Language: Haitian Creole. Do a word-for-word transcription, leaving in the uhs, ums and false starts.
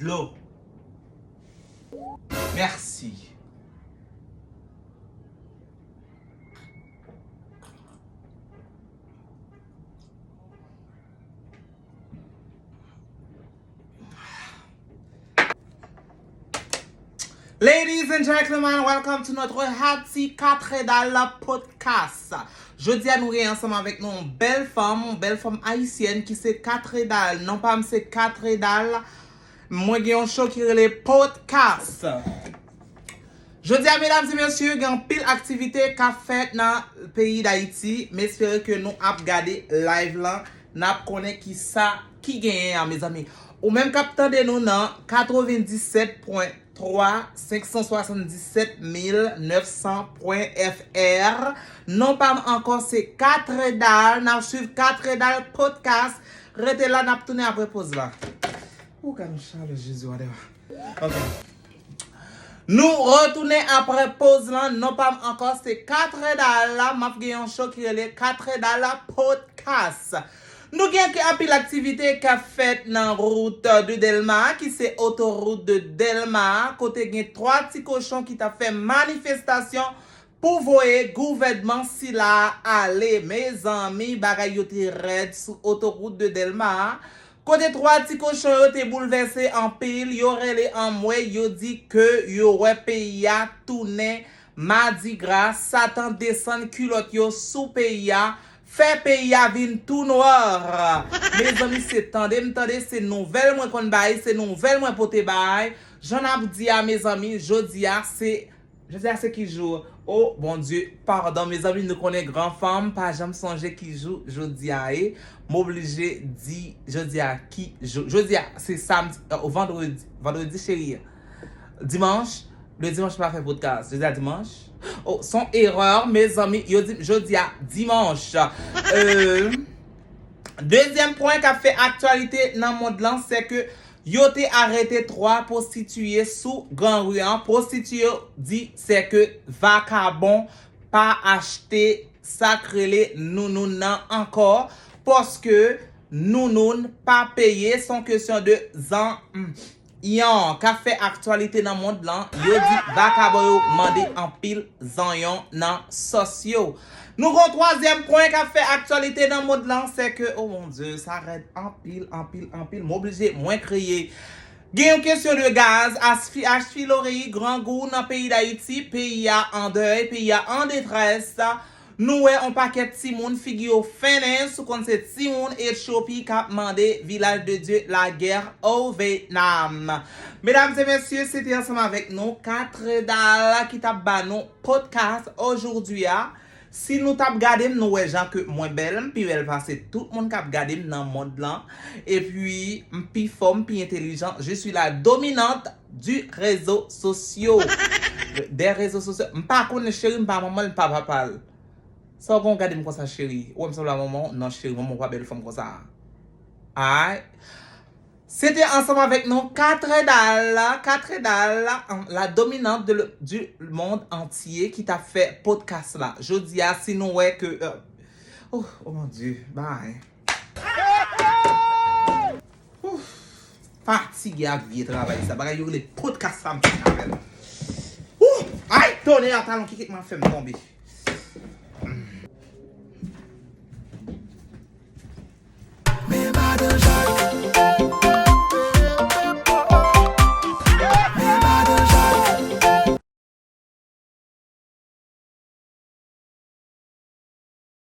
Dlo. Mèsi. Ladies and gentlemen, welcome to notre Haïti Katredal podcast. Jodi a nou gen ansanm avèk nou yon bèl fanm, yon bèl fanm ayisyèn ki se Katredal. Non pa m se Katredal. Mwen gen yon show ki rele podcast. Jodi a, medam e mesye, gen anpil aktivite k ap fèt nan peyi Dayiti. M espere ke nou ap gade live lan, n ap konnen ki sa ki genyen an, mezanmi. Ou menm k ap tande nou nan katrevenndisèt pwen twa, senk san swasanndisèt mil nèf san pwen F R. Non pa m ankò, se Katredal. N ap swiv Katredal podcast. Rete la, n ap tounen apre poz la. Ou ka nou chale Jezi wadèwa. Ok. Nou retounen apre poz lan. Non pa m ankò, se Katredal la. M ap gen yon show ki rele Katredal podcast. Nou gen ke anpil aktivite k ap fèt nan rout de Dèlma, ki se autoroute de Dèlma, kote gen twa ti kochon ki t ap fè manifestasyon pou voye gouvènman sila a ale. Mezanmi, bagay yo te rèd sou autoroute de Dèlma a, kote twa ti kochon yo te boulvèse anpil, yo rele anmwey, yo di ke yo wè peyi a tounen madigra, Satan desann kilòt yo sou peyi a, fè peyi a vin tou nwa. Mezanmi, se tande m tande, se nouvèl mwen konn bay, se nouvèl mwen pote bay. Jan n ap di a, mezanmi, jodi a se, jodi a se ki jou? O Bondye, padon, mezanmi, nou konnen gran fanm pa janm sonje ki jou jodi a ye. M oblije di jodi a ki jou. Jodi a se samdi, euh, vandredi, vandredi cheri. Dimanch, le dimanch m pa fè podcast. Jodi a dimanch. O, se yon erè, mezanmi, yo di jodi a dimanch. Euh, dezyèm pwen k ap fè aktyalite nan mond lan, se ke yo te arete twa pwostitiye sou Gran Ri an. Pwostitiye yo di se ke vakabon pa achte sa k rele nounoun nan ankò, paske nounoun pa peye, se yon kesyon de zan, mm, yon k ap fè aktyalite nan mond lan, yo di vakabon yo mande anpil zanyon nan sòs yo. Nou gon twazyèm pwen k ap fè aktyalite nan mond lan, se ke, o mon Dye, sa rèd anpil, anpil, anpil. M oblije, mwen kriye. Gen yon kesyon de gaz, asfi, asfi loreyi, grangou nan peyi Dayiti, peyi a an dèy, peyi a an detrès. Nou wè on pakèt timoun figi yo fennen, sou konn se timoun Etyopi k ap mande Vilaj de Dye lagè o Venam. Medam e mesye, se te ansanm avèk nou Katredal ki t ap ba nou podcast ojodwi a. Si nou t ap gade m, nou wè jan ke mwen bèl, m pi bèl pase tout moun k ap gade m nan mond lan. Epi, m pi fò, m pi entelijan. Je suis la dominante du réseau sociaux. Des réseaux sociaux. M pa konn cheri, m pa manman l, m pa papa l. Sa w gen w gade m konsa, cheri? Ou wè m sanble a manman w? Non, cheri, manman w pa bèl fanm konsa. Ay. Se te ansanm avèk nou Katredal, Katredal, la dominante de le, du monde entier, ki t ap fè podcast la. Jodi a, si nou wè ke, euh, oh, oh mon Dieu, bay. Ouf, fatige ak vye travay sa. Bagay yo rele podcast sa, m fini avè l. Ouf, ay, tonè, talon kikit mwen fè m tonbe.